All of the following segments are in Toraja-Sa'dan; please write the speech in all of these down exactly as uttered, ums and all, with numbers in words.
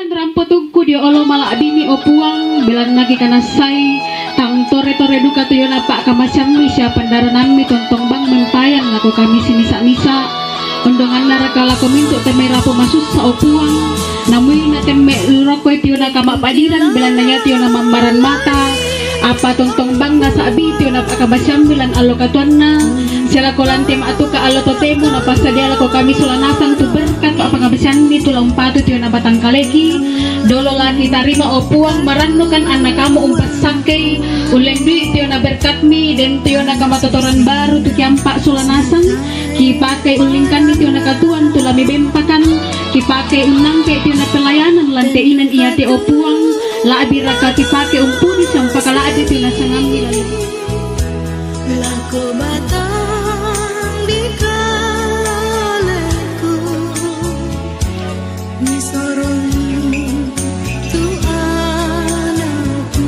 Rampo tugku dio olo mala'bimi, o Puang, belanna kikanassai, tang tore-tore duka tu dio napa'kamasiammi sia pandaranammi tontong bang mempayang lako kami simisa-misa. Ondonganna raka lako mintu' te mai rapo masussa, o Puang, namuina temme lurokoi tio nakama'padiran, belanna ia tio namammaran mata, apa tontong bang nasa'bi tio napa'kamasiammi lan allo katuanna, sia lako lante ma'tuka allo totemo napassadia lako kami sola nasang tu berkat pa'pangabasianni tu la umpatu tio nabatangkaleki, dolo la kitarima, o Puang, marannukan anna kamu umpassakkei, ullendui tio na berkatmi, den tio na kamatotoran baru tu kiampa sola nasang, kipakei ullingkanni tio na katuang tu la mibempakan, kipakei unnangkei tio na pelayanan lante inan iate, o Puang, la'bi raka kipake umpudi sampakala'bi tio na sangammi lalu. Lako batang di kaleku, misorongmi tu anakku.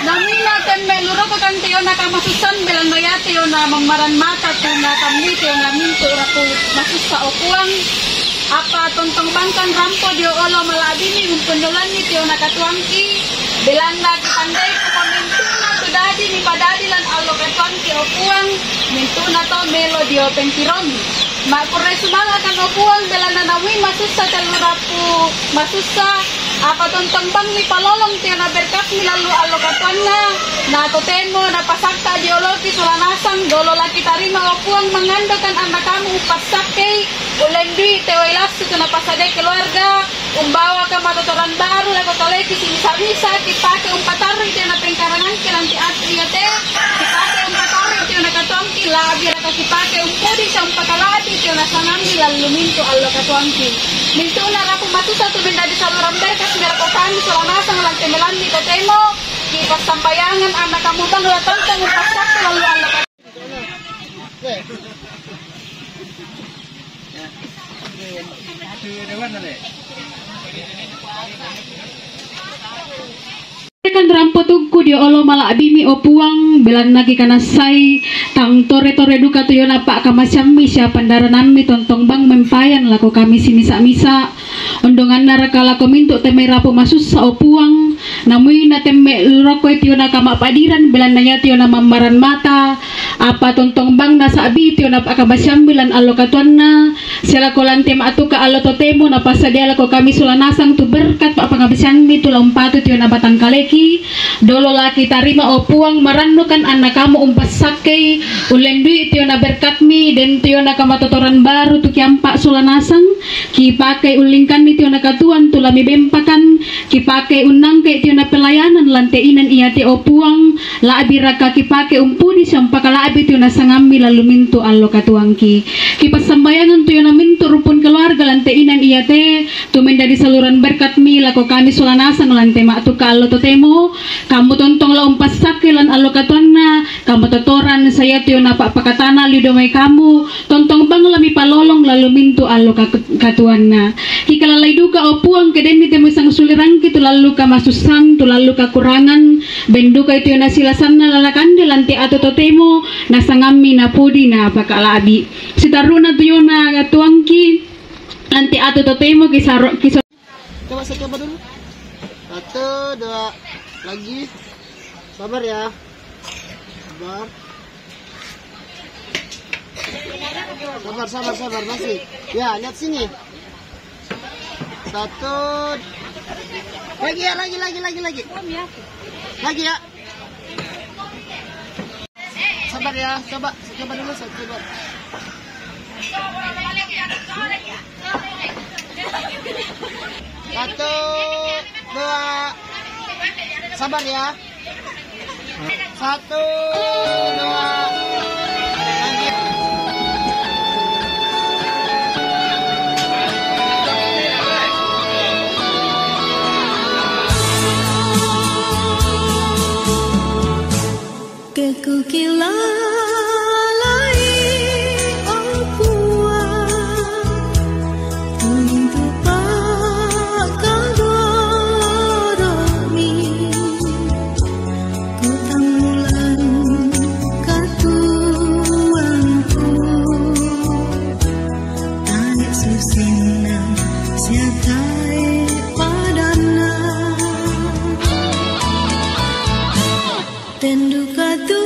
Namina temme luroko kan tio na kamasussan, belanna ia tio na mammaran mata tu na tammi tio na mintu raku masussa, o Puang. Apa tontong bangkan rampo dio olo mala'bimi umpennolanni tio na katuangki, belanna kitandai pamintuna tu dadi mipadadi lan allo katuangki, o Puang, mintuna to melo dio pengkiromi. Ma'kurre sumanga'kan, o Puang, belanna namui masussa tellu rapu masussa, apa tontong bang mipalolong tio na berkatmi lalu allo katuanna, na totemo napasakka dio oloki sola nasang, dolo la kitarima, o Puang, mangandokan anna kamu umpassakkei, ullendui tewai lassu tu napasadiai keluarga, umbawa kamatotoran baru lako kaleki simisa-misa, kipake umpatarrui tio na pengkarangangki lanti atu iate, kipake umpatarrui tio na katuangki, la'bi raka kipake umpudi sia umpakala'bi tio na sangammi lalu mintu allo katuangki. Mintuna rapu masussa tu mendadi saluran berkatmi lako kami sola nasang lante melammi totemo, kipassambayangan anna kamu bang la tontong umpassakke lalu allo katuangki. Kan rampo tugku dio olo mala'bimi, o Puang, belanna kikanassai, tang tore-tore duka tu dio napa'kamasiammi sia pandaranammi tontong bang mempayang lako kami simisa-misa. Ondonganna raka lako mintu' te mai rapo masussa, o Puang, namuina temme lurokoi tio na kama'padiran, belanna ia tio na mammaran mata, apa tontong bang nasa'bi tio napa'kamasiammi lan allo katuanna, sia lako lante ma'tuka allo totemo napassadia lako kami sola nasang tu berkat pa'pangabasiammi tu la umpatu tio nabatangkaleki, dolo la kitarima, o Puang, marannukan anna kamu umpassakkei, ullendui tio na berkatmi, den tio na kamatotoran baru tu kiampa sola nasang, kipakei ullingkanni tio na katuang tu la mibempakan, kipakei unnangkei tio na pelayanan lante inan iate, o Puang, la'bi raka kipake umpudi sia umpakala'bi tio na sangammi lalu mintu allo katuangki. Kipassambayangan tio na mintu rumpun keluarga lante inan iate, tu mendadi saluran berkatmi lako kami sola nasang lante ma'tuka allo totemo, kamu tontong la umpassakke lan allo katuanna, kamatotoran sia tio napa'pakatana lido mai kamu, tontong bang la mipalolong lalu mintu allo ka-, katuanna. Kikalallai duka, o Puang, ke denni temo sangsulirangki tu lallu kamasussang, tu lallu kakurangan, ben dukai tio na silasanna la nakande lante atu totemo, na sangammi napudi napakala'bi. Sitarru'na tio na katuangki, lante atu totemo kisaro-, kiso- Coba saya coba dulu. Satu, dua, lagi. Sabar ya. Sabar. Sabar, sabar, sabar, masih. Ya, lihat sini. Satu. Lagi ya, lagi, lagi, lagi, lagi. Lagi ya. Sabar ya, coba, coba dulu, saya coba. Satu, dua. Sabar ya. Satu, dua. Ke kukilalai, o Puang, untu' pa'kaboro'mi, kotang bulan Tendu katu